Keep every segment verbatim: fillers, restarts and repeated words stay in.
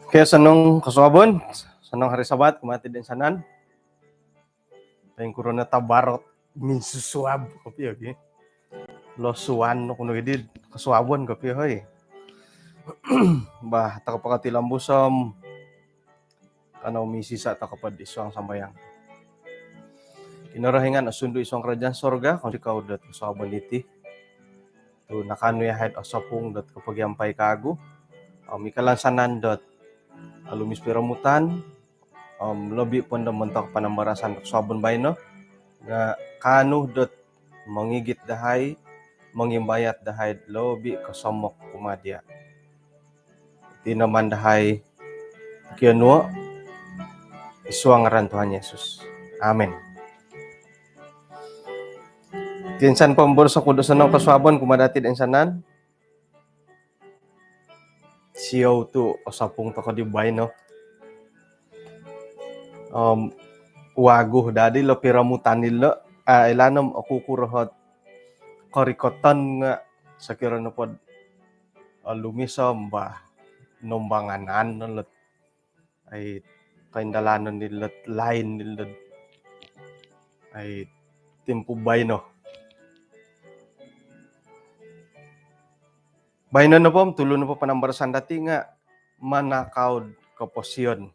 Okey, osonong kosuabon, osonong hari Sabat kumaa dati toinsanan. Poingkuro no tabar ot minsusuab kopio, okey. Losuan no kuno gidi kosuabon kopio, hoi. Bah, toko po kati lombus om kanou misisa' toko po id suang sambayang. Kinorohingan osundu id suang karajaan sorga, kounsikou dot kosuabon diti tu' nakaanu yahai dot osopung dot kopogiampai kawagu om i kalansanan dot olumis piromutan om lobi po do montok panambarasan dot kosuabon baino nga' kaanu dot mongigit dahai, mongimbayat dahai lobi kosomok kumaa dia'. Iti no maan dahai kionuo' id suang ngaran Tuhan Yesus. Amin. Ti insan po, boros oku do osonong kosuabon kumaa dati toinsanan. Siou tu' osopung toko di baino. Om wagu dadi lo piromutan ilo, a' ilanom oku kurohot korikoton nga' sokiro nopo dot olumis om bah, nombanganan no lot ai koindalanon di lot lain di lot ai timpu baino. Baino nopo om tulu nopo panambarasan dati nga' manakau do koposion.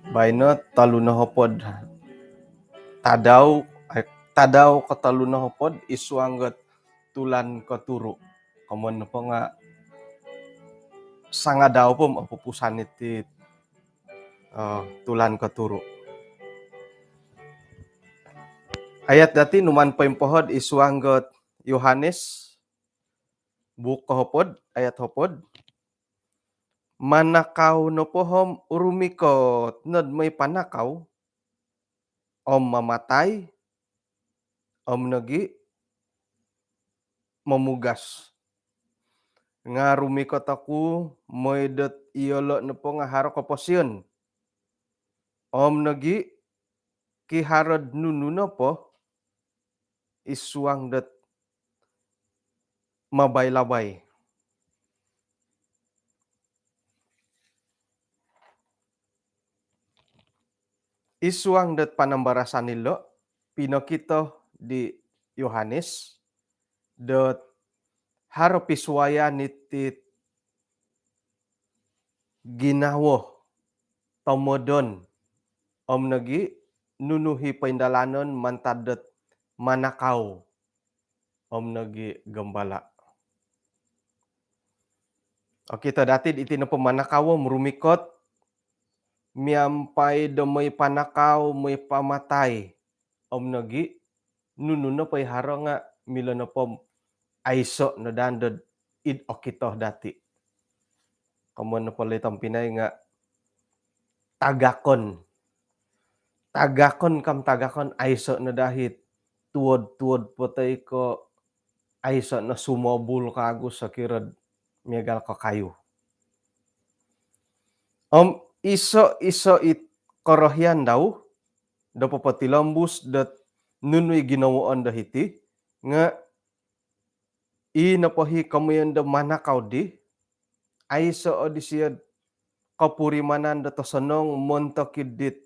Baino tolu nohopod tadau, eh, tadau kotolu nohopod id suang dot tulan koturu'. Komoyon nopo nga' sangadau po om opupusan iti, eh, tulan koturu'. Ayat dati numaan poimpohod id suang dot Yohanes, buuk kohopod, ayat hopod. Manakau nopo om rumikot nod moi panakau om mamatai om nogi' momugas. Nga' rumikot oku moi dot iyolo' nopo nga' haro koposion om nogi' kiharo'd nunu nopo id suang dot mabai-labai. Id suang dot panambarasan ilo', pinokito di Yohanes dot haro pisuayan iti ginawo tomodon om nogi' nunu i poindalanon mantad dot manakau om nogi' gambala'. Okito dati iti nopo manakau om rumikot miampai do moi panakau, moi pamatai om nogi' nunu nopo i haro nga' milo nopo aiso' no daa dot id okito dati. Komoyon nopo lo i tompinai nga' tagakon. Tagakon kam tagakon, aiso' no daa it tuod-tuod po toi ko' aiso' no sumobul kagu sokiro'd miagal ko' kayu. Om iso-iso it korohian dau do popotilombus dot nunu i ginowoon do hiti nga' i nopo i komoyon do manakau di, aiso' o disio'd kopurimanan dot osonong montok id dit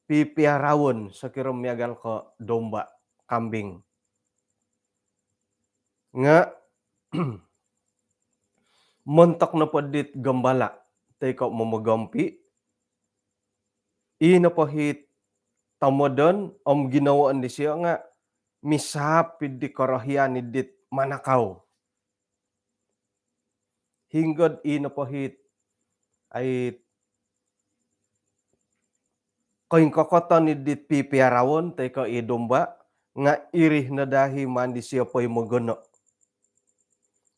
pipiaraon sokiro miagal ko' domba, kambing. Nga' montok nopo dit gambala' toi ko' momogompi, i nopo i tomodon om ginowoon disio nga' misaap id di korohian id dit manakau. Hinggo'd i nopo i ai koingkokoton id dit pipiaraon toi ko' i domba nga' iri no daa i maan disio poimogono'.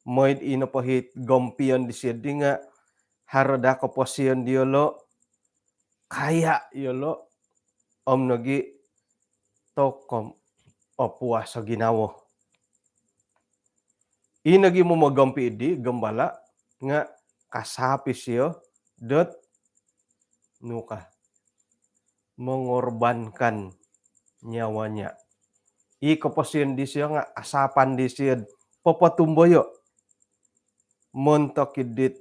Moi'd i nopo i gompion disio di nga' haro daa koposion diolo' kaya iyolo' om nogi' tokom opuas o ginawo. I nogi' momogompi' iddi gembala' nga' kasaap isio dot nu ka, mengorbankan nyawanya. I koposion disio nga' asaapan disio'd popotumboyo' montok iddit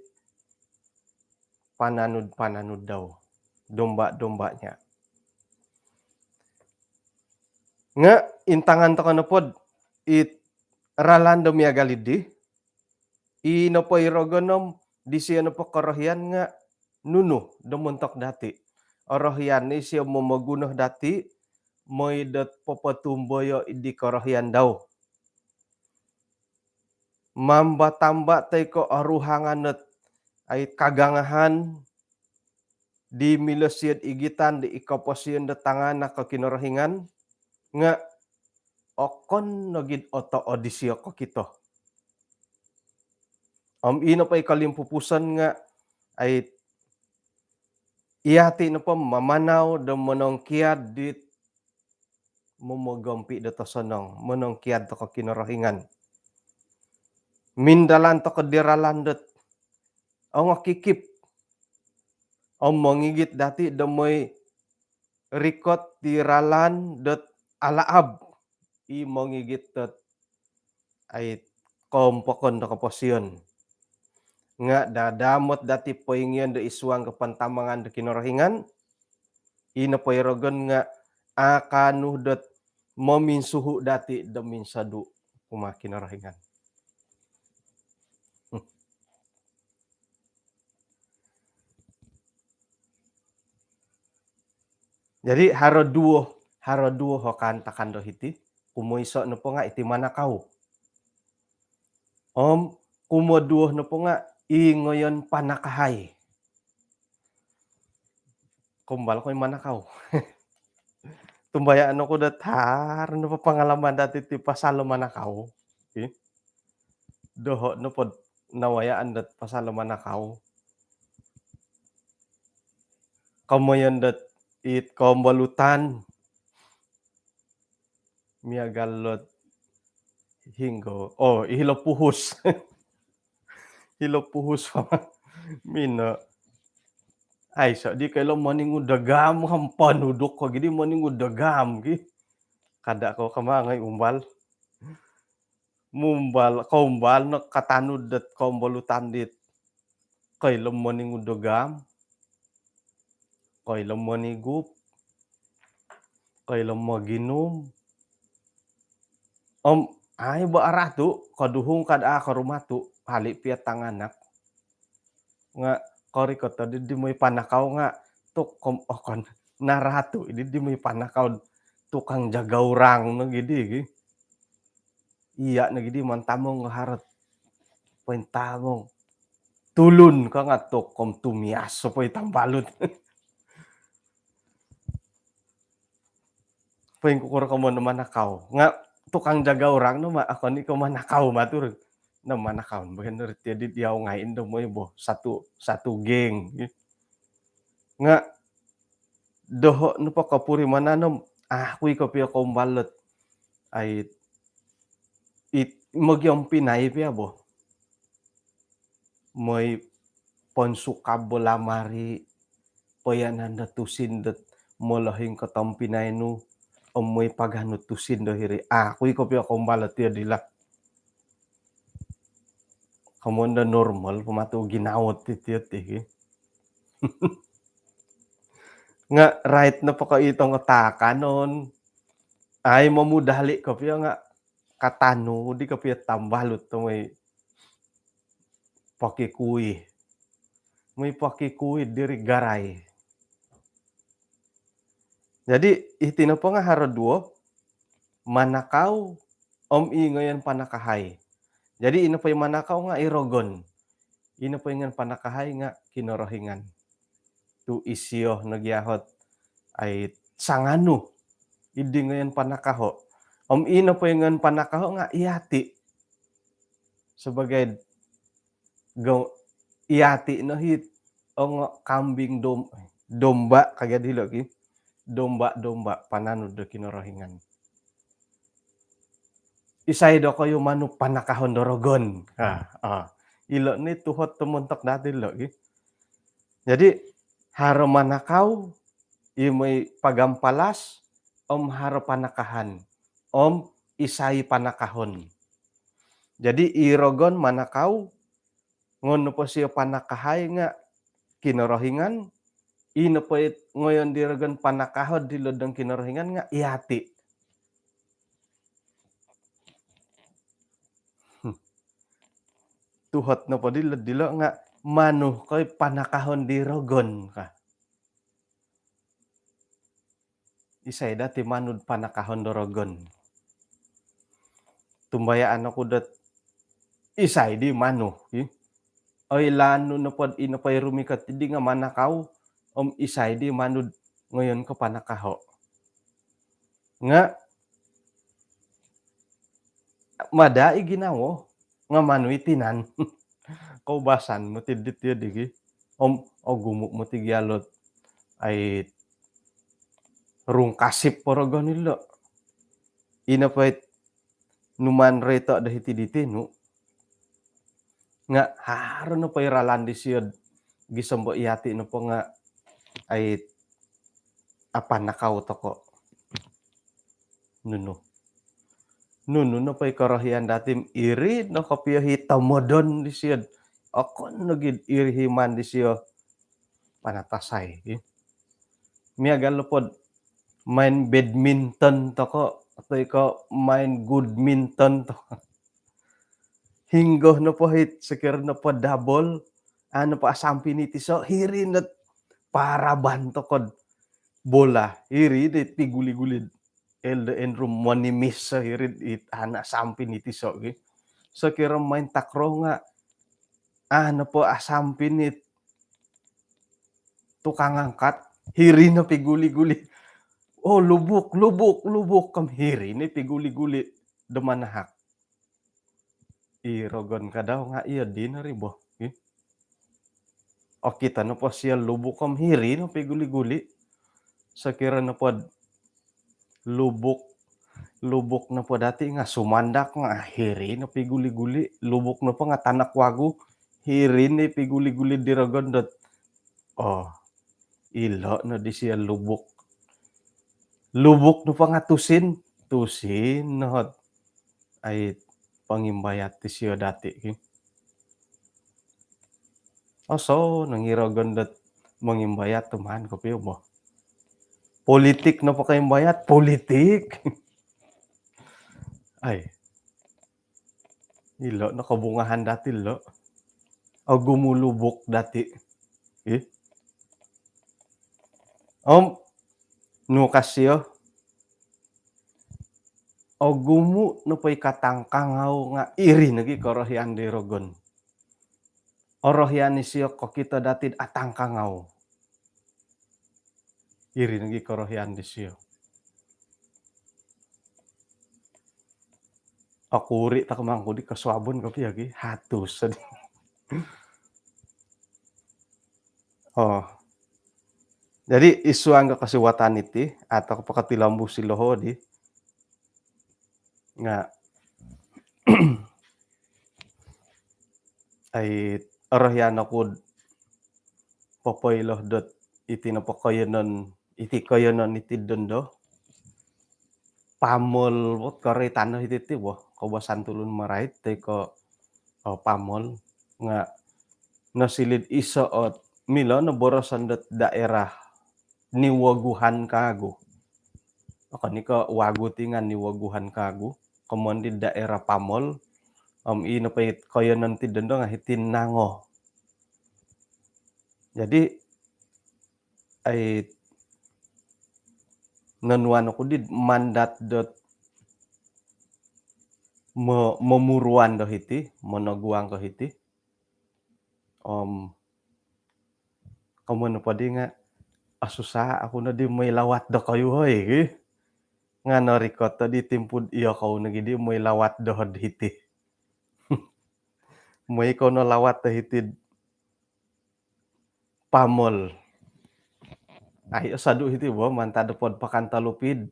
pananud-pananud dau, domba-dombanya. Nga' intangan toko' nopod it ralan do miagal iddi, i nopo i rogon om disio nopo korohian nga' nunu do montok dati'. Orohian no isio momoguno dati' moi dot popotumboyo' iddi korohian dau. Mamba-tamba' toi ko' oruhangan ot ai kagangahan di milo sio'd igitan di i koposion do tanganak o Kinorohingan nga' okon nogi'd otood isio kokito. Om ii nopo i kolimpupuson nga' ai iyati' nopo mamanau do monongkiad dit momogompi' dot osonong, monongkiad toko' Kinorohingan. Mindalan toko' di ralan dot ongokikip om mongigit dati' do moi rikot di ralan dot alaab i mongigit dot ai koompokon do koposion. Nga' dadamot dati' poingion do isuang kapantamangan do Kinorohingan, i nopo i rogon nga' akaanu dot mominsuhu' dati' do minsodu' kumaa Kinorohingan. Jadi haro duo, haro duo ho kaantakan do hiti. Kumoiso' nopo nga' iti manakau. Om kumoduo nopo nga' i ngoyon panakahai. Kombal ko i manakau. Tumbayaan oku dot haro nopo pangalaman dati' ti pasal manakau. Ih. Doho' nopod nawayaan dot pasal manakau. Komoyon dot it kombolutan. Miagal lot hinggo. Oh, i hilo puhus. Hilo puhus. Mino. Aiso' di koilo moningud do gam, kam panuduk ko gidi moningud do gam gi. Kada' ko kama ngai' umbal. Mumbal, koumbal no katanud dot kombolutan dit. Koilo moningud do gam. Koilo monigup. Koilo moginum. Om ai bo aratu', koduhung kada' korumatu', hali' piya tanganak. Nga' korikot di, di moi panakau nga' tuk kom okon. Naratu' di, di moi panakau tukang jaga orang no gidi gi. Iya' no gidi mantamong nga' harot. Pointamong. Tulun ka nga' tuk kom tumias so poi tambalut. Poingkukur ko mo no manakau. Nga' tukang jaga orang no ma, okon i' ko manakau matur. No manakau. Bagian dari tiadi diau ngai' indo moi bo. Satu, satu geng. Nga' doho' nopo kopurimanan om, ah, aku i' kopio koumbal dot. Ai, it, mogiompinai piya bo. Moi ponsukab bo lamari, poyanan do tusin dot molohing kotompinai nu, om moi paganu tusin do hiri. Ah, aku i' kopio koumbal dot iyo dila. Komon do normal po matu ginawo ti tiyo ti. Nga' rait nopo ko i tongo taakanon. Ai momudali' kopio nga' katanud i' kopio tambalut tu moi pokikui. Moi pokikui diri garai. Jadi, iti nopo nga' haro duo, manakau om i ngoyon panakahai. Jadi, ino po i manakau nga' i rogon. Ino po i ngoyon panakahai nga' Kinorohingan. Tu' isio nogi ahot ai sanganu. Idi ngoyon panakaho'. Om ino po i ngoyon panakaho' nga' iyati'. Sebagai go-, iyati' no hit ongo kambing dom-, domba kagi dilo' ki. Domba-domba pananud do Kinorohingan. Isai dokoyu manu panakahon do rogon? Ah, ah. Ilo' ni tuhot tumontok dati ilo' ki. Jadi, haro manakau, i moi pagampalas, om haro panakahan, om isai panakahon. Jadi, i rogon manakau, ngon nopo sio panakahai nga' Kinorohingan, i nopo it ngoyon di rogon panakahod di lodong Kinorohingan nga' iyati'. Hmm. Tuhot nopo dilo, dilo nga' manu koi panakahon di rogon ka. Isai dati manud panakahon do rogon? Tumbayaan oku dot isai di manu, ki. Oilaan nu nopod i nopo i rumikot di nga' manakau, om isai di manud ngoyon ko panakaho'. Nga' mada' i ginawo, nga' manu i tinan. Koubasan moti dit iyo di gi. Om ogumu' moti gi alot ai rungkasip po rogon ilo'. I nopo it numan reto' do hiti diti nu. Nga' haro nopo i ralan disio gisom bo iyati' nopo nga' ai apanakau toko'. Nunu. Nunu nopo i korohian dati, iri no kopio hi tomodon disio. Okon nogi iri hi man disio panatasai, ki. Miagal nopod main badminton toko', toi ko main goodminton toko'. Hinggo nopo hit, sokiro nopo double, a' nopo asampin i tiso', hiri no paraban toko'd bola, hiri no piguli-guli. Eldo Andrew monimis so hiri'd it ana' sampin i tiso' gi. Sokiro main takraw nga' a' nopo asampin it tukang angkat, hiri no piguli-guli. Oh, lubuk, lubuk, lubuk, kom hiri no piguli-guli do manahak. I rogon kadau nga' iyo dino ri bo. Ih. Okito nopo sio lubuk om hiri no piguli-guli. Sokiro nopod lubuk, lubuk nopo dati nga' sumandak nga' hiri no piguli-guli. Lubuk nopo nga' tanak wagu, hiri no piguli-guli di rogon dot. Oh, ilo' no disio lubuk. Lubuk nopo nga' tusin, tusin no hot ai pongimbayat disio dati, ki. Oso nongi rogon dot mongimbayat tu maan kopio bo. Politik nopo koimbayat, politik. Ai. Ilo' no kobungahan dati lo'. Ogumu' lubuk dati. Ih. Om nu ka sio, ogumu' nopo i katangkangau nga' iri nogi korohian di rogon. Orohian isio kokito dati'd atangkangau. Iri nogi korohian disio. Okuri' toko' mangku di kosuabon kopio gi, hatus di. Oh. Jadi id suang do kosiwatan iti, atau pokotilombus ilo hodi, nga' ai orohian oku'd popoilo dot iti nopo koiyonon, iti koiyonon iti dondo. Pamol, wot, koroitan no hiti ti bo, koubasan tulun Marait toi ko, oh, pamol. Nga' nosiliu'd iso' ot milo no boroson dot daerah Niwoguhan kagu. Okon i ko wagu ti nga' Niwoguhan kagu. Komoyon di daerah Pamol. Om i nopo i koiyonon ti dondo nga' hiti Nango. Jadi ai nonuan oku di mandat dot mo-, momuruan do hiti, monoguang ko hiti. Om komoyon nopo di nga' osusa' oku no di moi lawat dokoyu hoi, ki. Nga' norikot di timpu'd iyokou nogi di moi lawat doho'd hiti. Moi kou no lawat do hiti'd Pamol. Ai, osodu' hiti bo, mantad do pod pakan Telupid.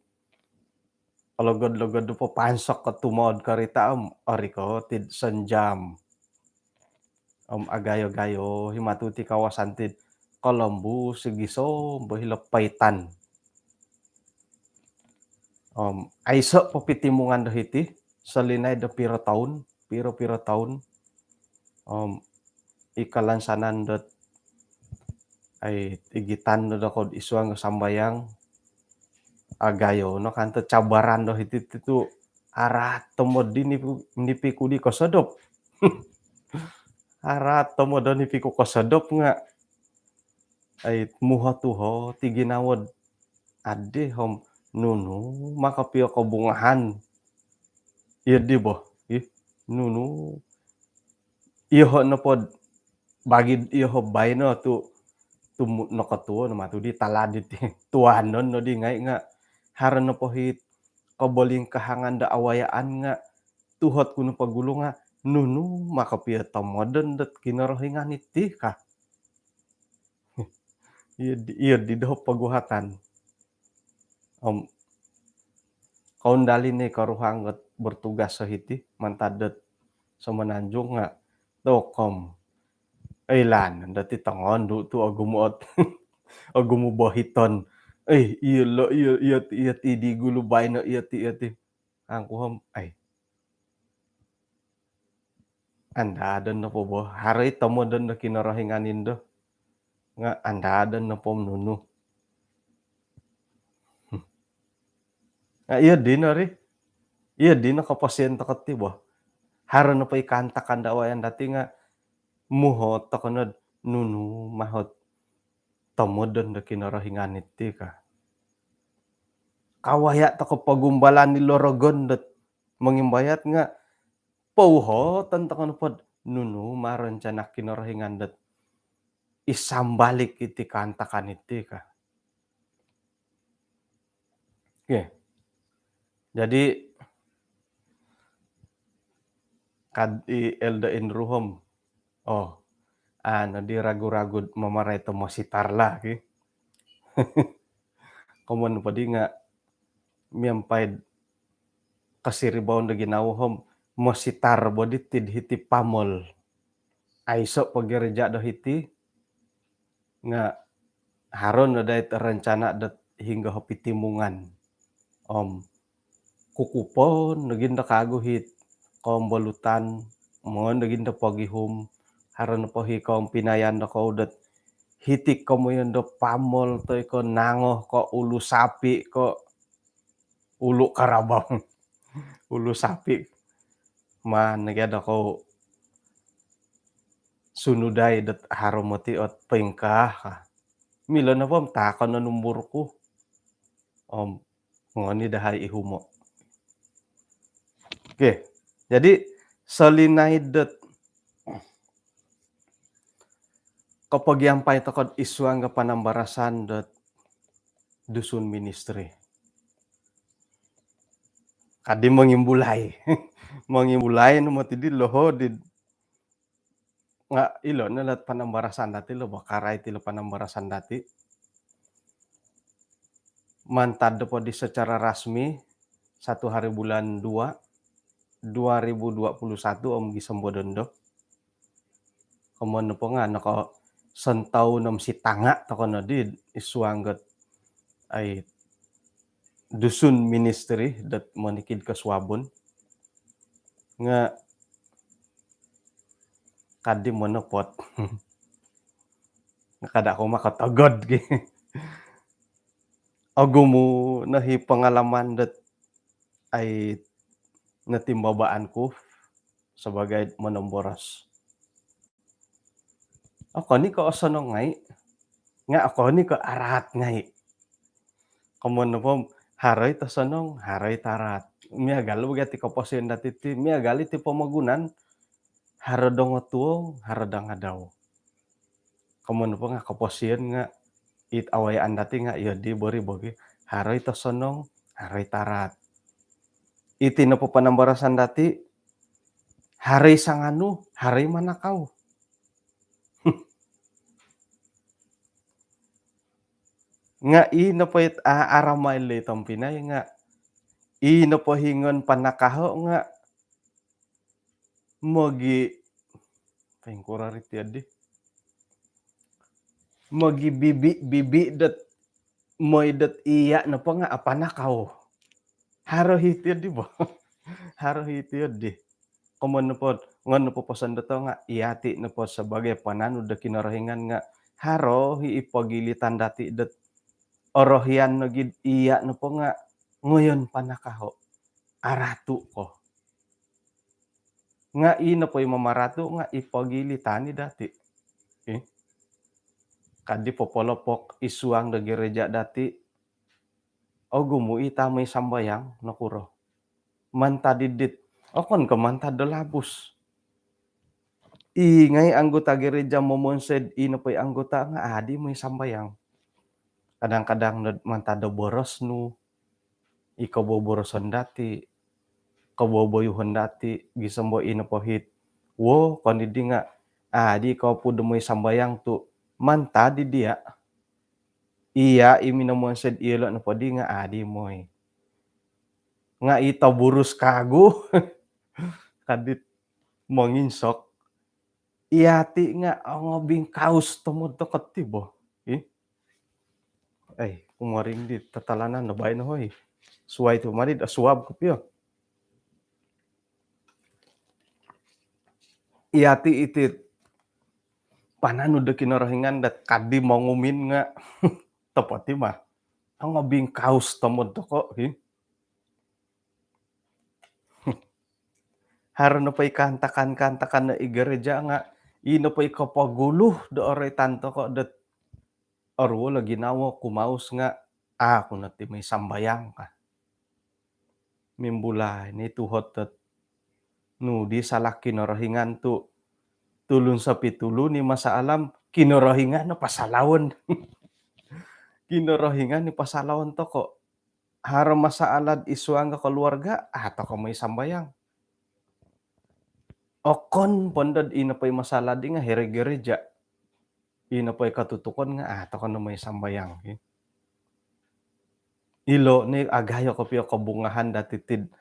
Ologod-logod do papansok ko tumood karita' om, orikot id sonjam. Om agayo-gayo hi matu ti kawasan tid kolombus i gisom bo hilo Paitan. Om aiso' popitimungan do hiti, solinaid do piro toun, piro-piro toun. Om i kalansanan dot, ai, igitan do dokod id suang sambayang, agayo no kanto cabaran do hiti tu, araat tomod di nipi-, nipi ku di kosodop. Araat tomod do nipi ku kosodop nga', ai, muhot-uhot i ginawo'd adi om nunu ma kopio kobungahan. Iyo di bo, ih, nunu. Iyoho' nopod bagi'd iyoho' baino tu, tu mu-, nokotuo no matu di talad iti. Tuanon no di ngai' nga' haro nopo hi kobolingkahangan do awayaan nga' tuhot ku nopo gulu nga' nunu ma kopio tomodon dot Kinorohingan iti ka. Iyo di, iyo di doho poguhatan. Om kaundali ni koruhang dot bertugas so hiti mantad dot Semenanjung nga' tokom. Ilaan dati tongondu' tu ogumu ot, ogumu bohiton. Eh, iyo lo, iyo, iyo ti, iyo ti di gulu baino, iyo ti, iyo ti. Angkuhom, ai. Andadon nopo bo, haro i tomodon do Kinorohingan indo. Nga' andadon nopo nunu. Nga' iyo dino ri. Iyo dino koposion toko ti bo. Haro nopo i kaantakan do awayaan dati nga' muhot toko nod nunu ma ot tomodon do Kinorohingan iti ka. Kawaya' toko pogumbalan ilo rogon dot mongimbayat nga' pouhoton toko nopod nunu ma rencana Kinorohingan dot isambalik iti kaantakan iti ka. Okey. Jadi, kad i Elder Andrew om, oh, anu di ragu-ragu mamarai to mositar lah, ki. Komon po di nga' miampai'd kosiribaon do ginawo om mositar bo di tid hiti pamol. Aiso' po gereja do hiti nga' haro no dait rencana dot hinggo hopitimungan. Om kukupon nogi ndo kagu hit kombolutan, mongon nogi ndo pogihum, haro nopo hi kombinayan do kou dot hiti komoyon do pamol toi ko nango ko ulu sapi ko ulu karabau. Ulu sapi. Maan nogi ado kou sunudai dot haro moti ot poingkaa. Milo nopo om taakon no numbur ku. Om ngoni dahai ihumo. Okey. Jadi, solinaid dot kopogiampai tokod id suang ga panambarasan dot Dusun Ministry. Kadi mongimbulai. Mongimbulai no moti di loho di nga' ilo no lot panambarasan dati lo, bakarai ti lo panambarasan dati. Mantad do po di secara rasmi, satu hari bulan dua, dua ribu dua puluh satu om gisom bo dondo. Komon nopo nga' noko sontoun om sitanga' toko nodi id suang got ai Dusun Ministry dot monikid kosuabon. Nga' kadi monopot. Nga' kada' kou makatogod gi. Ogumu no hi pengalaman dot ai notimbabaan ku sabagai monomboros. Okon i ko' osonong ngai', nga' okon i ko' araat ngai'. Komon nopo om haro i tosonong, haro i taraat. Miagal bo gia ti koposion dati ti, miagal i ti pomogunan, haro dongotuong, haro dangadau. Komon nopo nga' koposion nga' it awayaan dati nga' iyo di bori bogi. Haro i tosonong, haro i taraat. Iti nopo panambarasan dati, haro i sanganu, haro i manakau. Nga' i nopo it a- aramai lo i tompinai nga' i nopo hingon panakaho' nga' mogi, poingkuro ri tiyo di, mogi bibi-bibi dot moi dot iya' nopo nga' apanakau. Haro hi tiyo di bo. Haro hi tiyo di. Komoyon nopo, ngon nopo posondoto' nga' iyati' nopo sabagai pananud do Kinorohingan nga' haro hi i pogilitan dati' dot orohian nogi iya' nopo nga' ngoyon panakaho'. Aratu' ko. Nga' i nopo i mamaratu' nga' i pogilitan i dati'. Ih. Kadi popolopok i suang do gereja dati'. Ogumu' i tamai sambayang, nokuro? Mantad i dit, okon ko' mantad do labus. I ngai' anggota gereja momonsoi'd i nopo i anggota nga' adi moi sambayang. Kadang-kadang nod mantad do boros nu, i koboboroson dati', koboboyuhon dati', gisom bo i nopo hit, wo, koni di nga' adi kopud do moi sambayang tu' mantad i diya'. Iya' i minomonsoi'd iyolo' nopo di nga' adi moi. Nga' i toburus kagu. Kadit monginsok. Iyati' nga' ongobingkaus tomod toko' ti bo. Ih. Ei, kumoring di tatalanan no baino hoi. Suwai tu mari do suab kopio. Iyati' iti pananud do Kinorohingan dot kadi mongumin nga' topot i ma. Ongobingkaus tomod toko', hi. Haro nopo i kaantakan-kaantakan no i gereja nga' i nopo i kopogulu do oroitan toko' dot oruol o ginawo, kumaus nga' a' ku no ti moi sambayang ka. Mimbulai ni tuhot dot nu di salah Kinorohingan tu' tulun sopitulun i masaalah, Kinorohingan no pasalaon. Kinorohingan ni pasalaon toko'. Haro masaala'd i suang do koluarga, a' toko' moi sambayang. Okon po ndo'd i nopo i masalah di nga' hiri gereja. I nopo i katutukon nga' a' toko' no moi sambayang, hi. Ilo' ni agayo kopio kobungahan dati' tid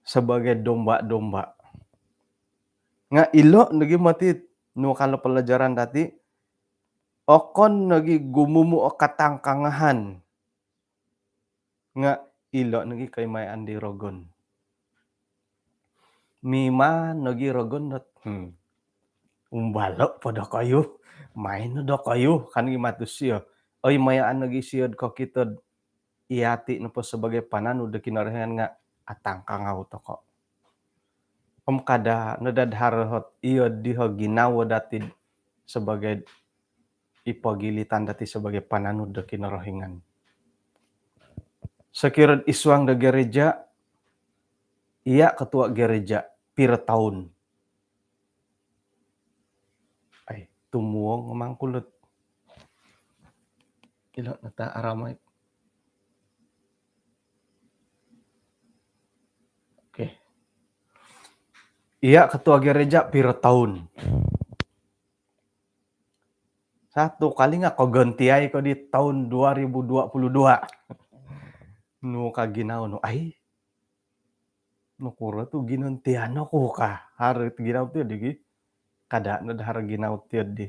sabagai domba-domba. Nga' ilo' nogi moti nu kalo palajaran dati', okon nogi gumumu' o katangkangahan. Nga' ilo' nogi koimayaan di rogon. Mimaan nogi rogon dot, hmm, umbalo' po dokoyu, main no dokoyu, kan gi mato sio. Oimayaan nogi sio'd kokito'd iyati' nopo sabagai pananud do Kinorohingan nga' atangkangau toko'. Om kada' no dad haro hot iyo diho ginawo dati'd sabagai i pogilitan dati' sabagai pananud do Kinorohingan. Sokiro'd i suang do gereja, iya' ketua gereja, piro toun? Ai, tumuong mangkulut. Ilo' nata' aramai. Okey. Iya' ketua gereja piro toun? Satu kali nga' kogontiai ko di toun dua ribu dua puluh dua. Nu ka ginawo nu, ai. Nokuro tu' ginontian oku ka. Haro tu' ginawo tiyo di gi. Kada' no do haro ginawo tiyo di.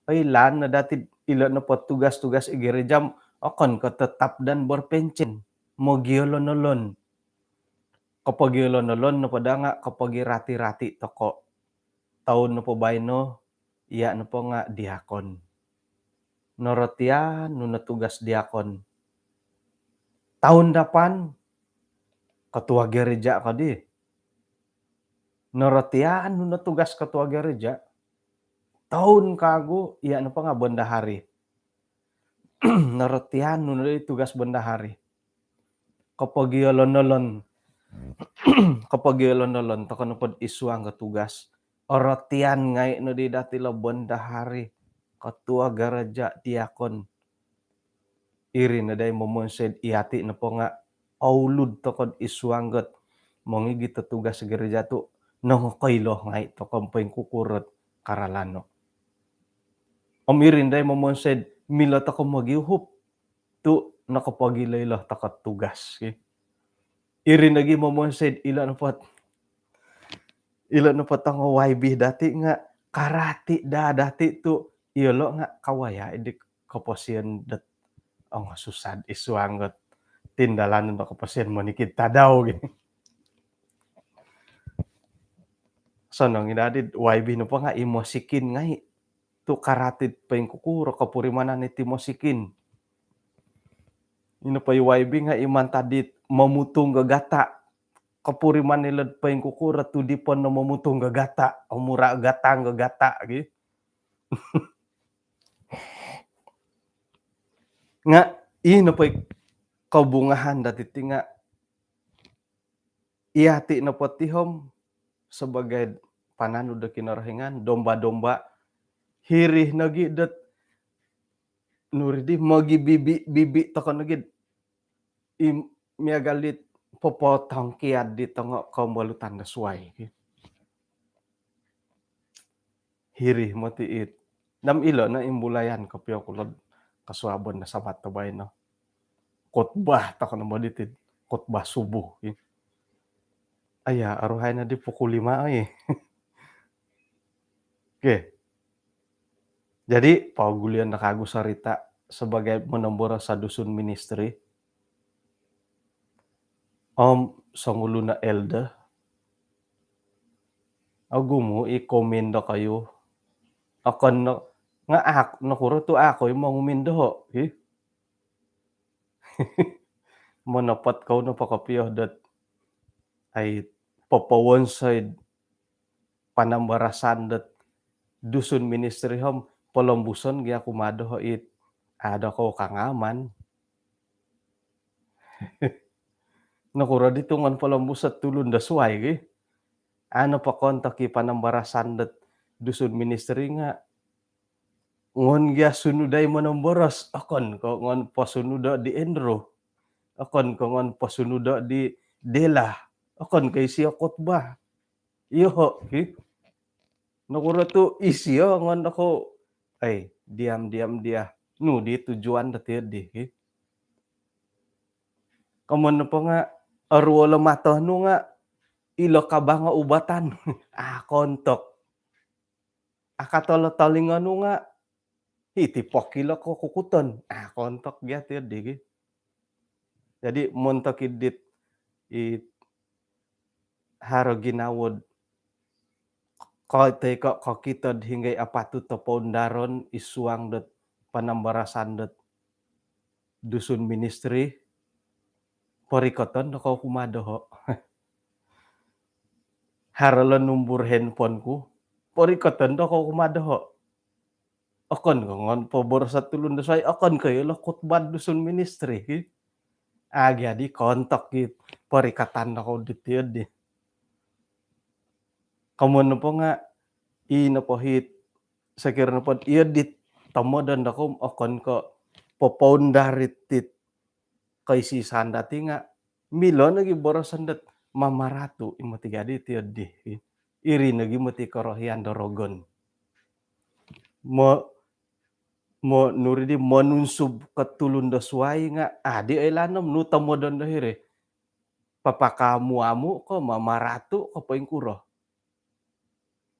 Oilaan no dati'd ilo' nopo tugas-tugas i gereja om okon ko' tetap dan berpencen. Mogiolon-olon. Kopogiolon-olon nopo da nga' kopogirati-rati toko'. Toun nopo baino, iya' nopo nga' diakon. Norotian nu no tugas diakon. Toun dapan, ketua gereja ko di. Norotian nu no tugas ketua gereja. Toun kagu, iya' nopo nga' bendahari. Norotian nu no di tugas bendahari. Kopogiolon-olon. Kopogiolon-olon toko' nopod i suang ko tugas. Orotian ngai' no di dati' lo bendahari, ketua gereja, diakon. Iri no dai momonsoi'd iyati' nopo nga' oulud toko'd i suang got mongigit do tugas gereja tu' nongokoilo ngai' toko' poingkukurot karalano'. Om iri no dai momonsoi'd milo toko' mogiuhup. tu' nokopogilo-ilo toko tugas, ki. Iri nogi momonsoi'd ilo nopo, ilo nopo tongo Y B dati' nga' karati' daa dati' tu' iyolo' nga' kawaya' iddi koposion dot ongosusa'd isuang ot tindalanon do koposion monikid tadau, ki. Sonong i' daddi'd Y B nopo nga' i mosikin ngai'. Tu' karati'd poingkukuro kopurimanan iti mosikin. Ino po i Y B nga' i mantad dit momutung gagata'. Kopuriman ilo'd poingkukuro tudipon no momutung gagata'. Omura' gatang gagata', ki. Nga' ino po i kobungahan dati' ti nga' iyati' nopo ti om sabagai pananud do Kinorohingan, domba-domba, hiri nogi dot nuri di mogibibi-bibi toko nogi i miagal dit popotongkiad di tongo kombolutan do suwai, ki. Hiri moti it. Nam ilo no imbulayan kopio kulo'd kosuabon do Sabat do baino. Khutbah toko no moti dit khutbah subuh, ki. Aya, aruhai no di pukul lima, oi. Okey. Jadi, pogulion no kagu sorita' sabagai monomboros Dusun Ministry. Om songulun o elder, ogumu i komen dokoyu. Okon no, nga' ak-, nokuro tu' a' kou i mongumin doho', hi. Monopot kou nopo kopio dot, ai, popowonsoi'd panambarasan dot Dusun Ministry om polombuson gia kumaa doho' it, a' dokoyu kangaman. Nokuro di tu' ngon polombuso' tulun do suwai, ki. A' nopo koontok i panambarasan dot Dusun Ministry nga' ngon gia sunudai monomboros, okon ko' ngon posunudo' di Andrew, okon ko' ngon posunudo' di Della, okon ko' isio khutbah. Iyoho', ki. Nokuro tu' isio ngon dokoyu, ai, diam-diam dia. Nu di tujuan dati' di, ki. Komoyon nopo nga' oruol o mato nu nga' ilo kabang o ubatan. A' koontok. Akatol o tolingo nu nga' hiti pokilo ko kukuton. A' koontok gia ti di, ki. Jadi, montok i dit, i haro ginawo'd ko-, toi ko' kokito'd hinonggo i apatut o poundaron isuang dot panambarasan dot Dusun Ministry, porikoton dokoyu kumaa doho'. Haro lo numbur handphone ku, porikoton dokoyu kumaa doho'. Okon ko' ngon poboroso' tulun do suwai, okon ko' ilo khutbah Dusun Ministry, ki. A' gia di koontok i porikoton dokoyu diti di. Komoyon nopo nga' i nopo hit, sokiro nopo iyo di tomodon dokoyu, okon ko' popoundar iti koisi-isaan dati' nga' milo nogi boroson dot mamaratu' i moti gia di ti di. Iri nogi moti korohian do rogon. Mo-, mo-, nuri di monunsub ko tulun do suwai nga' a' di oilaan om nu tomodon do hiri. Papakaamu-amu ko, mamaratu' ko, poingkuro.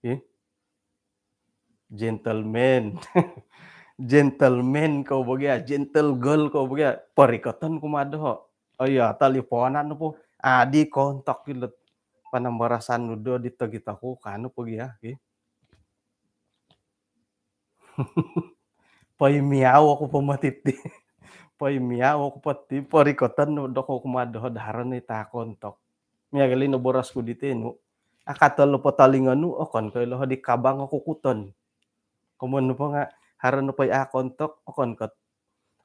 Ih. Gentleman. Gentleman kou bo gia, gentle girl kou bo gia. Porikoton kumaa doho'. Oh iya, taliponon nopo. A' di koontok ilo'd panambarasan nu do di togito ku, ka nopo gia, ki. Poimiau oku po moti ti. Poimiau oku po ti, porikoton dokoyu kumaa doho' do haro no i ta koontok. Miagal i no boros ku di tinu. Akatol po tolingo nu, okon ko' ilo di kabang o kukuton. Komoyon nopo nga' haro nopo i a' koontok, okon ko',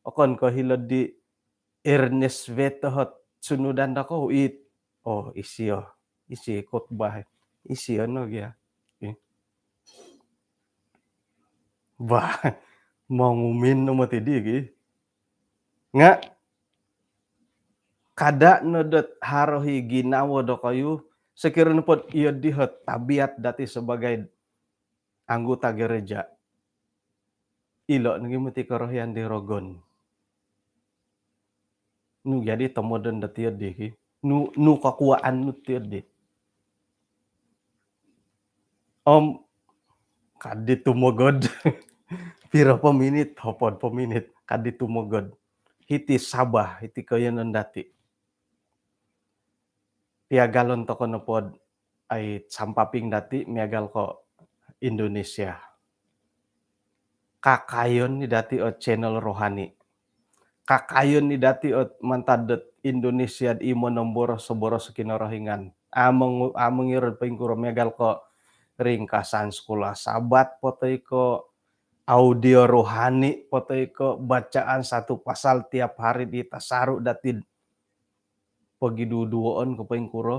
okon ko' hilo di Ernest Vetohot sunudan dokoyu it. Oh, isio. Isio khutbah. Isio no gia. Eh. Bah, mongumin no moti di, ki. Nga' kada' no dot haro i ginawo dokoyu, sokiro nopo'd iyo di o tabiat dati' sabagai anggota gereja. Ilo nogi moti korohian di rogon. Nu jadi tomodon dati' di ki. Nu, nu kakuaan nu ti di. Om kadi tumogod. Piro po minit, hopod po minit, kadi tumogod. Hiti Sabah, hiti koyonon dati'. Piagalon toko' nopod ai sampaping dati' miagal ko' Indonesia. Kakayon ni dati' o channel rohani. Kakayon ni dati' o mantad dot Indonesia di monomboros-boros Kinorohingan. Among, among irod poingkuro miagal ko' ringkasan sekolah Sabat po toi ko' audio rohani po toi ko' bacaan satu pasal tiap hari di tasaru' dati' pogiduduoon ko' poingkuro.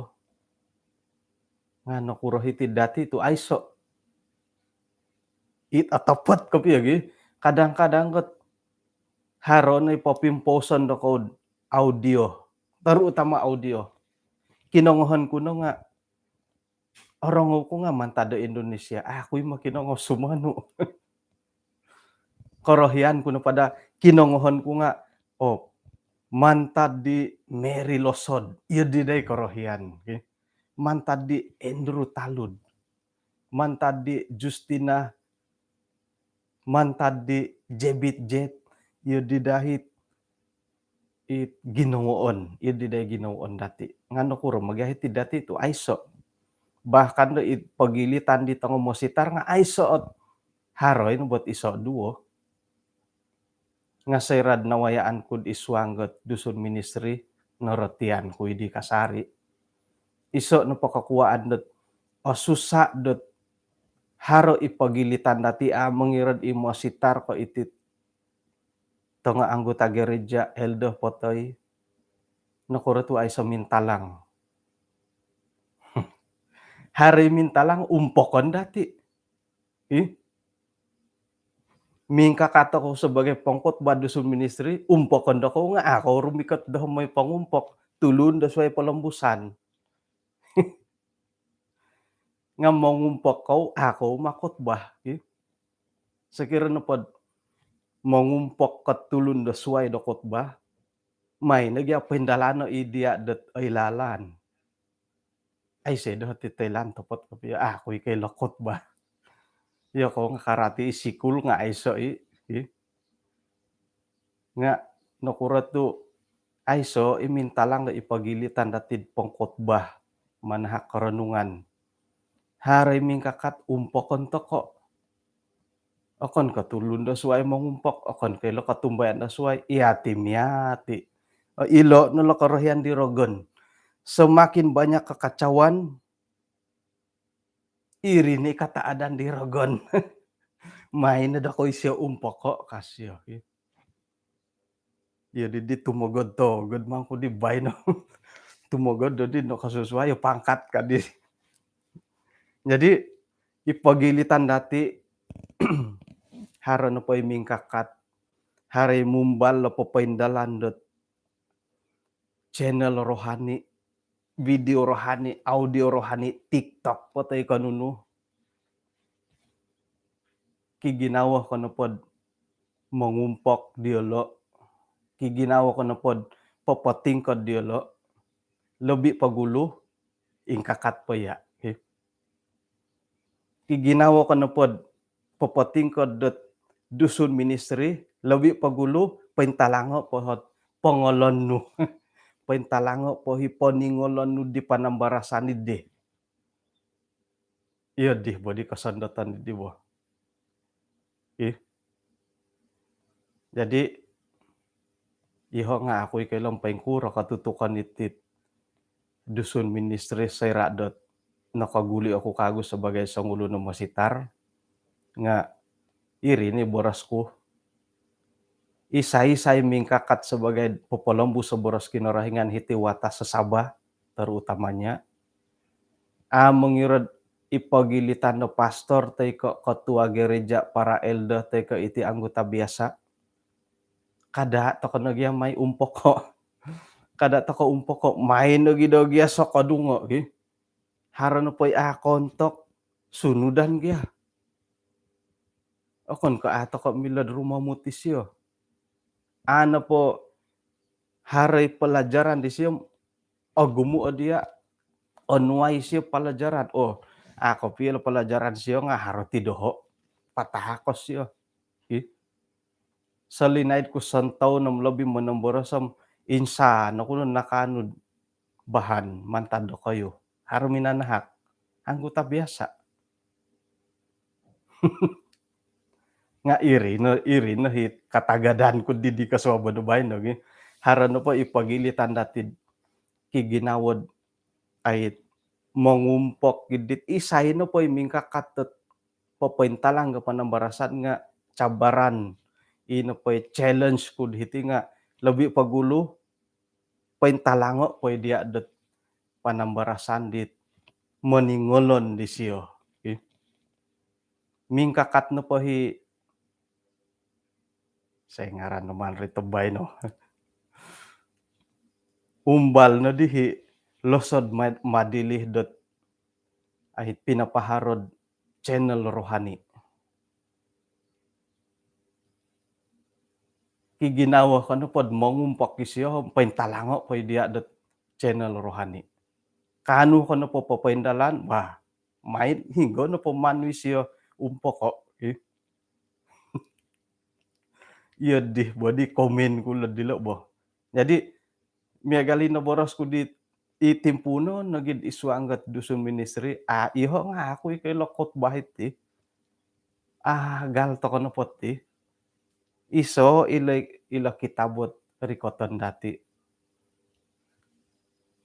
Nga' nokuro hiti dati' tu' aiso'. It otopot kopio gi. Kadang-kadang kot haro no i popimpouson do kou'd audio. Terutama audio. Kinongohon ku no nga' orongou ku nga' mantad do Indonesia. Aku i' mokinongou sumonu'. Korohian ku no pada kinongohon ku nga', oh, mantad di Mary Losod. Iyo di dai korohian. Okey. Mantad di Andrew Talud. Mantad di Justina. Mantad di Jebit Jet. Iyo di dahit it ginongoon, iyo di dai ginongoon dati'. Nga' nokuro mogiahit i dati' tu' aiso'. Bahkan do it pogilitan di tongo mositar nga' aiso' ot haro i' no bot iso' duo. Nga' soira'd nawayaan ku'd isuang got Dusun Ministry, norotian ku i' di kasari'. Iso' nopo kokuaan dot osusa' dot haro i pogilitan dati' a' mongirad i mositar ko' iti't tongo anggota gereja, elder po toi, nokuro tu' aiso' mintalang. Haro i mintalang umpokon dati'. Ih. Mingkakat oku sebagai pengkhotbah Dusun Ministry, umpokon dokoyu nga' a' kou rumikot do moi pongumpok, tulun do suwai polombusan. Nga' mongumpok kou, a' kou makhotbah, ih. Sokiro nopod mongumpok ko' tulun do suwai do khotbah, mai nogi a' poindalano' i diya' dot oilaan. Aiso' do hiti toilaan topot kopio, a' kou i' koilo khotbah. Iyokoyu nga' karati i sikul nga' aiso' i', ih. Nga' nokuro tu' aiso' i mintalang do i pogilitan dati'd pengkhotbah manahak koronungan. Haro i mingkakat umpokon toko'. Okon ko' tulun do suwai mongumpok, okon ko' ilo kotumbayaan do suwai, iyati' miyati'. O, ilo' no lo korohian di rogon. Semakin banyak kekacauan, iri ni kataadan di rogon. Mai no dokoyu isio umpoko', ka sio. Iyo di, di tumogod-togod mangku di baino. Tumogod do di nokosusuai o pangkat kadi. Jadi i pogilitan dati', haro nopo i mingkakat, haro i mumbal o popoindalan dot channel rohani, video rohani, audio rohani, TikTok po toi ko' nunu. Kiginawo ko nopod mongumpok diyolo', kiginawo ko nopod popotingkod diyolo', lobi' pogulu ingkakat po iya'. Kiginawo ko nopod popotingkod dot Dusun Ministry, lobi' pogulu pointalango' po hot pongolon nu. Pointalango' po hi poningolon nu di panambarasan iddi. Iyo di bo di kosondoton di bo. Ih. Jadi iyoho' nga' a' ku i' koilo poingkuro kotutukon iti't Dusun Ministry soira' dot nokoguli' oku kagu sabagai songulun o mositar. Nga' iri ni boros ku. Isai-isai mingkakat sabagai popolombus o boros Kinorohingan hiti watas Sabah, terutamanya, a' mongirad i pogilitan do pastor toi ko' ketua gereja, para elder toi ko' iti anggota biasa. Kada' toko' no gia mai umpoko'. Kada' toko' umpoko', mai nogi do gia sokodungo' gi. Haro nopo i a' kontok, sunudan gia. Okon ko' a' toko' milo'd rumomut isio. A' nopo Haro i palajaran disio, ogumu o dia, onuai sio palajaran. Oh, a kopio lo palajaran sio nga haro ti doho. Patahakos sio. Ih. Solinaid ku sontoun om lobi monomboros om insan oku no nakaanu'd bahan mantad dokoyu. Haro minanahak. Anggota biasa. Nga iri no, iri no hi katagadan ku di, di kosuabon do baino gi. Haro nopo i pogilitan dati'd kiginawo'd ai mongumpok gi dit isai nopo i mingkakat dot popointalang do panambarasan nga cabaran. I nopo i challenge ku di hiti nga lobi pogulu pointalango po i dia dot panambarasan dit moningolon disio. Ih. Mingkakat nopo hi, sai ngaran no maan ri tobai no. Umbal no di hi losod ma-, madilih dot ai pinapaharo'd channel rohani. Kiginawo ko nopo'd mongumpok isio, pointalango po i dia dot channel rohani. Kaanu ko nopo popoindalan, wah, maid hinggo nopo manu isio umpoko, ih. Iyo di, bo di komen ku lo dilo bo. Jadi, miagal i noboros ku di, i timpuunon nogi'd i suang dot Dusun Ministry, a, iho nga aku i koilo khotbah iti. A, gal toko nopo ti. Iso ilo, ilo kitab ot rikoton dati.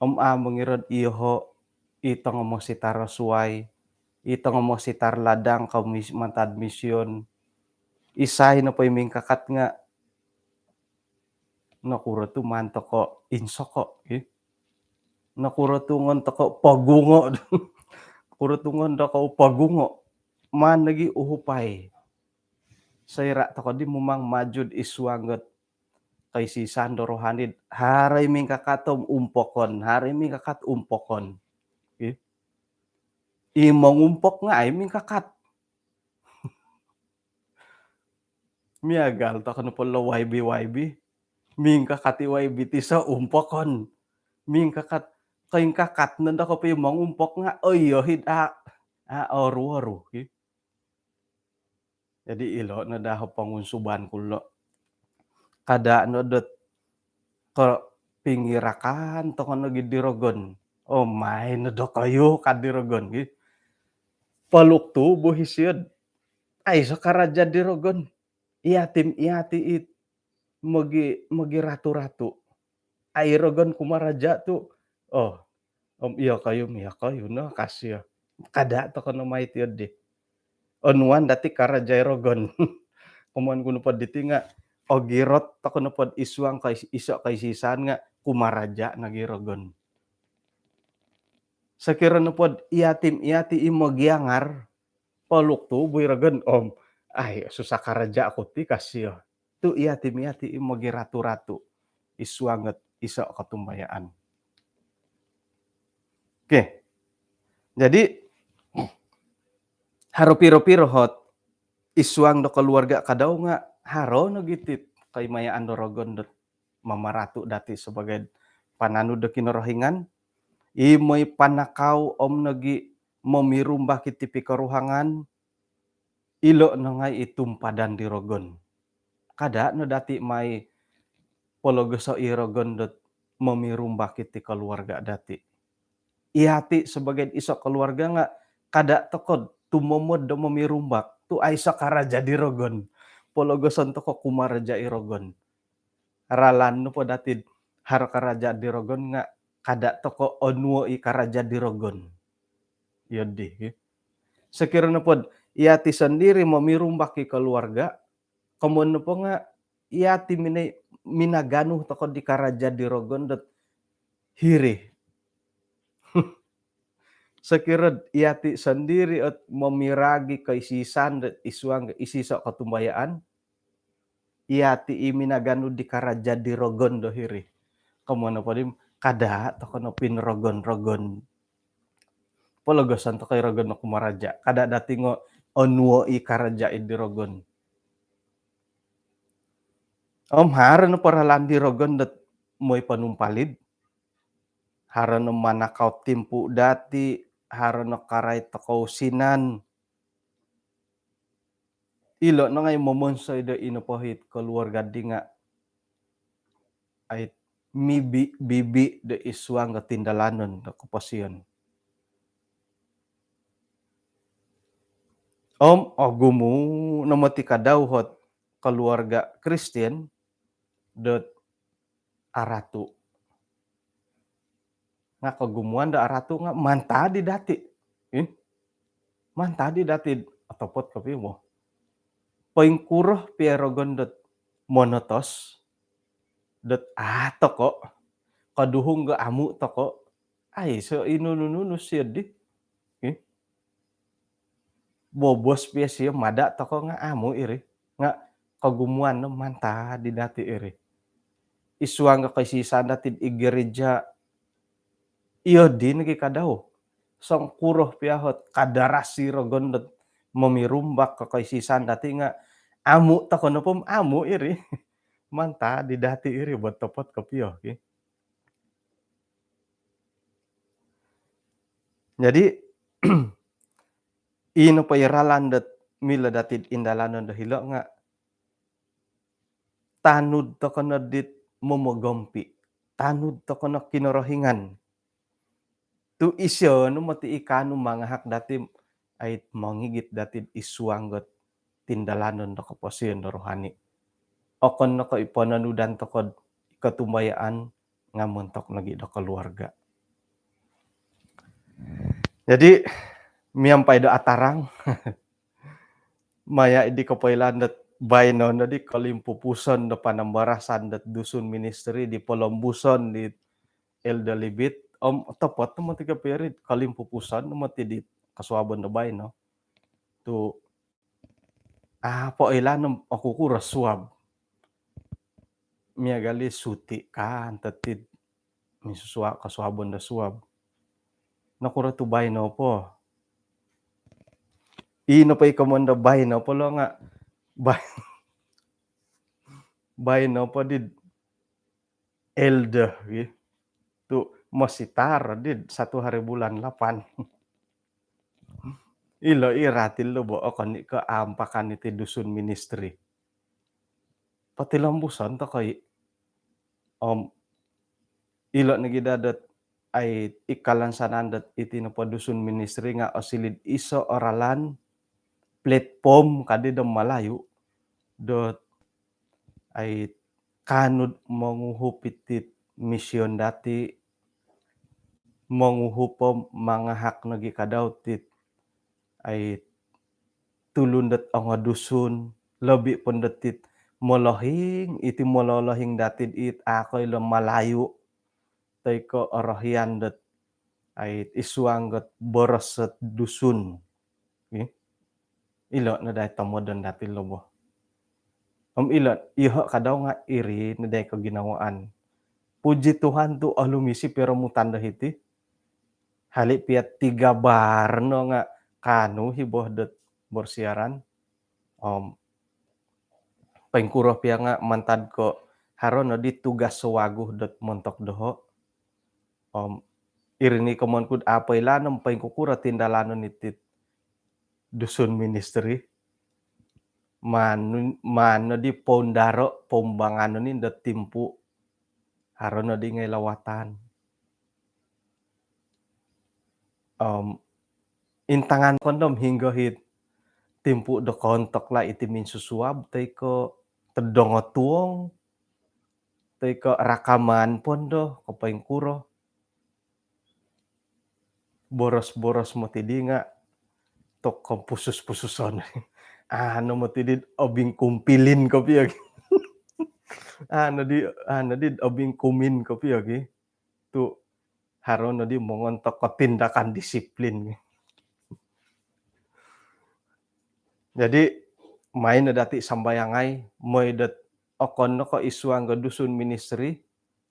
Om a mongiro'd iho i tongo mositar suai, i tongo mositar ladang ko mis-, mantad mission. Isai nopo i mingkakat nga nokuro tu maan toko insoko, ih. Nokuro tu ngon toko pogungo. Nokuro tu ngon toko pogungo. Maan nogi uhupai. Soira toko di mumang maju'd i suang dot kaisisan do rohani'd haro i mingkakat om umpokon, haro i mingkakat umpokon. Ih. I mongumpok nga ai mingkakat. Miagal toko nopo lo Y B Y B. Mingkakat i Y B tiso umpokon. Mingkakat, koingkakat nondo kopio mongumpok nga, oh iyo hid a, a oru-oru, ki. Jadi ilo no daa o pongunsuban ku lo. Kada no dot ko pingirakan toko nogi di rogon. Oh, main no dokoyu ka di rogon, ki. Peluk tubuh isio'd aiso karaja di rogon. Iati, iati it mogi, mogi ratu-ratu. Ai rogon kumaraja tu. Oh, om iyokoyu, iyokoyu no ka sio. Kada toko no mai tio di. Onuan dati karaja i rogon. Komoyon ku nopo diti nga ogirot toko nopo id suang kais-, iso kaisisan nga kumaraja nogi rogon. Sokiro nopo iati, iati i mogiangar, peluk tubuh i rogon, om, ai, susah karaja ku ti ka sio. Tu iati, iati i mogi ratu-ratu id suang dot iso kotumbayaan. Okey. Jadi, haro piro-piro ot id suang do keluarga kadau nga haro nogi ti koimayaan do rogon dot mamaratu dati sebagai pananud do Kinorohingan, i moi panakau om nogi momirumbak iti pikoruhangan, ilo no ngai i tumpadan di rogon. Kada no dati mai pologoso i rogon dot momirumbak iti keluarga dati. Iati sebagai iso keluarga nga kada toko tumomod do momirumbak tu aiso karaja di rogon. Pologoson toko kumaraja i rogon. Ralan nopo dati haro karaja di rogon nga kada toko onuo i karaja di rogon. Iyo di, ki. Sokiro nopo iati sendiri momirumbak i keluarga, komoyon nopo nga iati minai, minaganu toko di karaja di rogon dot hiri. Sokiro iati sendiri ot momiragi kaisisan dot id suang isiso kotumbayaan, iati i minaganu di karaja di rogon do hiri. Komoyon nopo di kada toko no pinrogon-rogon. Pologoson toko i rogon no kumaraja. Kada dati ngo onuo i karaja i di rogon. Om haro no paralan di rogon dot moi ponumpalid. Haro no manakau timpu dati, haro no karai tokou sinan. Ilo no ngai momonsoi do ino pohit keluarga di nga ai mibi-bibi do isuang do tindalanon do koposion. Om ogumu no moti kadau hot keluarga Kristian dot aratu. Nga kogumuan do aratu nga mantad di dati. Ih, mantad di dati, otopot kopio bo. Poingkuro pia rogon dot monotos, dot a toko, koduhung ga amu toko, ai so inunu-nunu sio di. Ih. Bobos pia sio mada toko nga amu iri. Nga kogumuan no mantad di dati iri. Isuang ga koisisan dati i gereja, iyo di nogi kadau. Songkuro pia hot kadarasi rogon dot momirumbak ko koisisan dati nga amu toko nopo amu iri. Mantad di dati iri bo, otopot kopio ki. Jadi ino po i ralan dot milo dati indalanon do hilo nga tanud toko no dit momogompi, tanud toko no Kinorohingan. Tu isio no moti i kaanu mangahak dati, ai mongigit dati isuang got tindalanon do koposion do rohani. Okon no ko i pononudan toko do kotumbayaan nga montok nogi do keluarga. Jadi miampai do atarang, maya di kopoilaan dot baino no di kolimpupuson do panambarasan dot Dusun Ministry di polombuson di Elder Libit, om otopot no moti kopio iri kolimpupuson no moti di kosuabon do baino. Tu a po ilaan no oku kuro suab. Miagal i suti kan totid minsusuab, kosuabon do suab. Nokuro tu baino po? Ino po i komon do baino po lo nga ba-, baino po di elder gitu. Mositar di satu hari bulan lapan. Ilo i rati lo bo, okon i ko ampakan iti Dusun Ministry. Potilombuson toko i. Om ilo nogi daa dot ai i kalansanan dot iti nopo Dusun Ministry nga osiliu do iso o ralan, platform kadi do Malayu, dot ai kaanu do monguhup iti mision dati, monguhup om mangahak nogi kadau tit ai tulun dot ongo Dusun, lobi po dot it molohing, iti mololohing dati dit a koilo Malayu toi ko orohian dot ai isuang got boros dot Dusun. Ih. Ilo no dai tomodon dati lo bo. Om ilo, iyoho kadau nga iri no dai koginawaan. Puji Tuhan tu olumis i piromutan do hiti. Hali pia tiga bar no nga kaanu i bo dot bersiaran. Om poingkuro pia nga mantad ko haro no di tugas sowagu dot montok doho. Om iri ni komon kud a po ilaan om poingkukuro tindalanon iti Dusun Ministry. Maan, maan no di poundaro, poumbanganon i do timpu haro no di ngai lawatan. Om intangan ko no om hinggo i timpu do koontok lah iti minsusuab toi ko todongotuong toi ko rakaman po do ko poingkuro. Boros-boros moti di nga toko pusus-pususon. Anu moti di obingkumpilin kopio gi. Anu di, anu di obingkumin kopio gi. Tu haro no di mongontok ko tindakan disiplin. Jadi maai no dati sambayangai, moi dot okon no ko isuang go Dusun Ministry,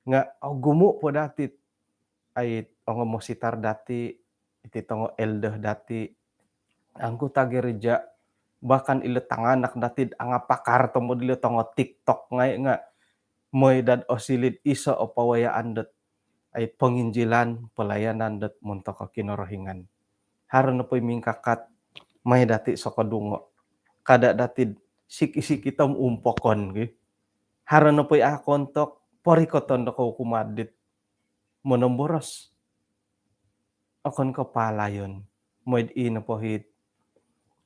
nga ogumu po dati ai ongo mositar dati, iti tongo elder dati, anggota gereja, bahkan ilo tanganak dati angapakar tomod ilo tongo TikTok ngai nga moi dot osilid iso o pawayaan dot ai ponginjilan palayanan dot montok Kinorohingan. Haro nopo i mingkakat, mai dati sokodungo. Kada dati sik-, sikit om umpokon gi. Haro nopo i akontok, porikoton do kou kumaa dit monomboros. Okon ko palayon. Moid i nopo hit,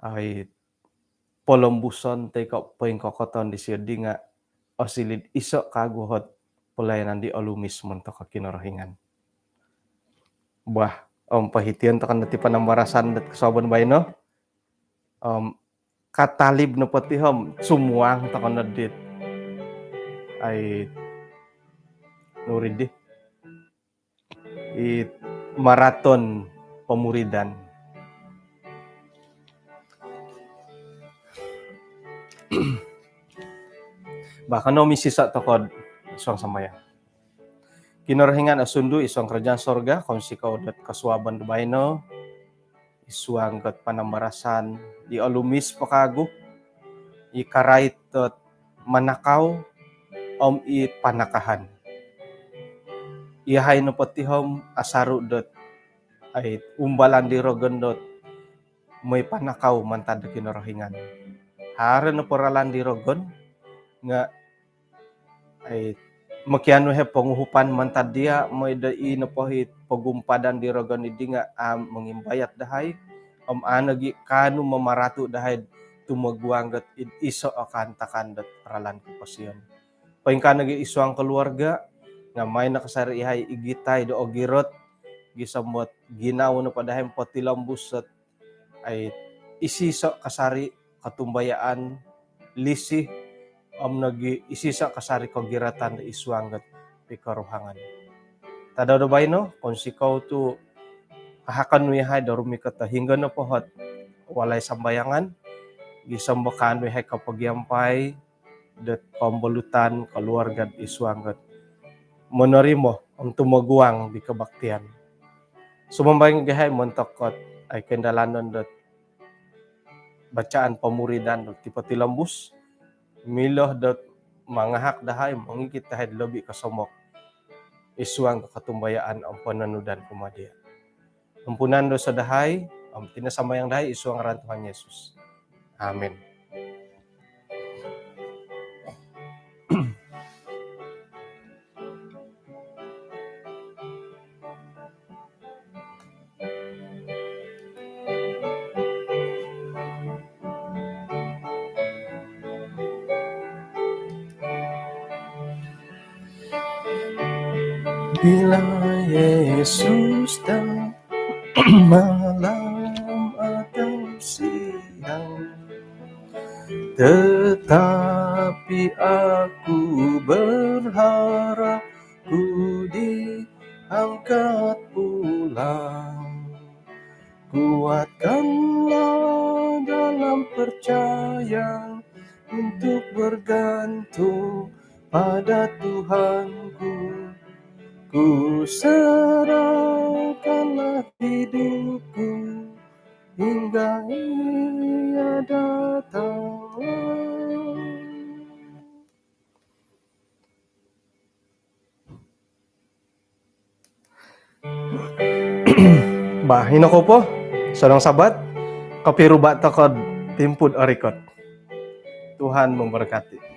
ai, polombuson toi ko poingkokoton disio di nga osilid iso kagu hot palayanan di olumis montok Kinorohingan. Bah, om pohition tokou no ti panambarasan dot kosuabon baino. Om katalib nopo ti om sumuang tokou no dit, ai, nuri di. I maraton pemuridan. Bah, kanou misisa tokou id suang sambayang. Kinorohingan osundu id suang kerajaan sorga, kounsikou dot kosuabon do baino, id suang dot panambarasan di olumis po kagu, i karait dot manakau om i panakahan. Iyahai nopo ti om asaru dot, ai, umbalan di rogon dot moi panakau mantad do Kinorohingan. Haro nopo ralan di rogon nga, ai, mokianu he ponguhupan mantad dia, moi do i nopo hit pogumpadan di rogon di nga amu mongimbayat dahai om amu nogi kaanu mamaratu dahai tumoguang dot id iso o kaantakan dot ralan koposion. Poingkaa nogi id suang keluarga nga mai no kasari iyahai igitai do ogirot gisom dot ginawo nopo dahai potilombus dot, ai, isiso kasari kotumbayaan, lisi om nogi isiso kasari kogiratan do id suang dot pikoruhangan. Tadau do baino, kounsikou tu ahakon nu iyahai do rumikot do hinggo nopo hot walai sambayangan gisom do kaanu iyahai kopogiampai dot pambolutan keluarga id suang dot monorimo om tumoguang di kebaktian. Sumambayang iyahai montok dot, ai, koindalanon dot bacaan pemuridan dot tipotilombus, milo dot mangahak dahai mongigit dahai lobi kosomok id suang kotumbayaan om pononudan kumaa dia. Ampunan dosa dahai om iti no sambayang dahai id suang ngaran Tuhan Yesus. Amin. Bila Yesus datang malam atau siang, tetapi aku berharap ku diangkat pulang. Kuatkanlah dalam percaya untuk bergantung pada Tuhanku. Ku serahkanlah hidupku hingga Ia datang. Bah, ino kou po, sonong Sabat, kopiruba tokou timpu do orikot. Tuhan memberkati.